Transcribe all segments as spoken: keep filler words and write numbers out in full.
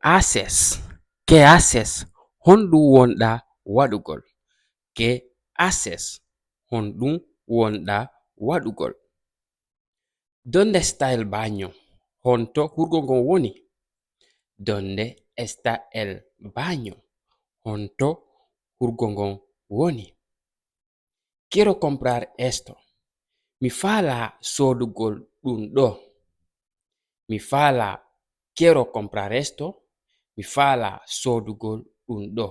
haces? ¿Qué haces? Honɗum wonɗa waɗugol? ¿Qué haces? Honɗum wonɗa waɗugol? ¿Dónde está el baño? Honto hurgo ngon woni? ¿Dónde está el baño? Honto hurgo ngon woni? Quiero comprar esto. Mi faalaa soodugol ɗum ɗo. Mi faalaa, quiero comprar esto. Mi faalaa soodugol ɗum ɗo.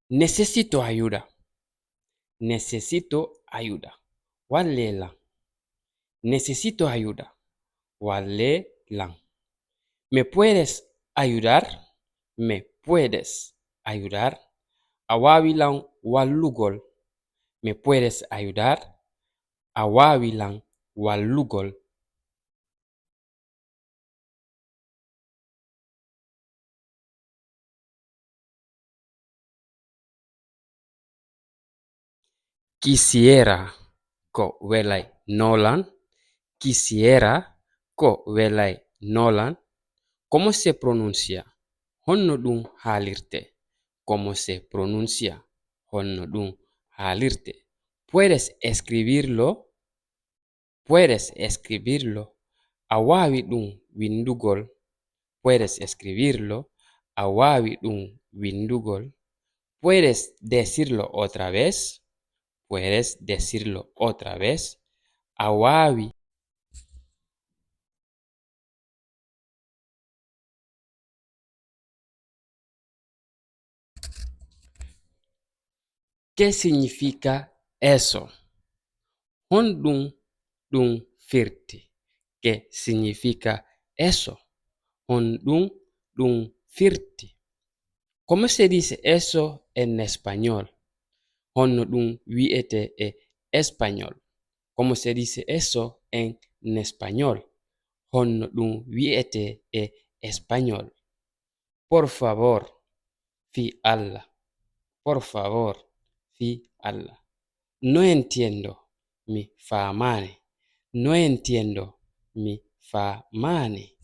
Necesito ayuda. Necesito ayuda. Wallee lan. Necesito ayuda. Wallee lan. ¿Me puedes ayudar? ¿Me puedes ayudar? A waawi lan wallugol? ¿Me puedes ayudar? A waawi lan wallugol? Quisiera ko welay noolan. Quisiera ko welay noolan. ¿Cómo se pronuncia? Honno ɗum haalirte? ¿Cómo se pronuncia? Honno ɗum haalirte? ¿Puedes escribirlo? ¿Puedes escribirlo? A waawi ɗum winndugol? ¿Puedes escribirlo? A waawi ɗum winndugol? ¿Puedes decirlo otra vez? ¿Puedes decirlo otra vez? A waawi. ¿Qué significa eso? Honɗum ɗum firti? ¿Qué significa eso? Honɗum ɗum firti? ¿Cómo se dice eso en español? Honno ɗum wi'ete e español? ¿Cómo se dice eso en español? Honno ɗum wi'ete e español? Por favor, fii Alla. Por favor, fii Alla. No entiendo, mi faamaani. No entiendo, mi faamaani.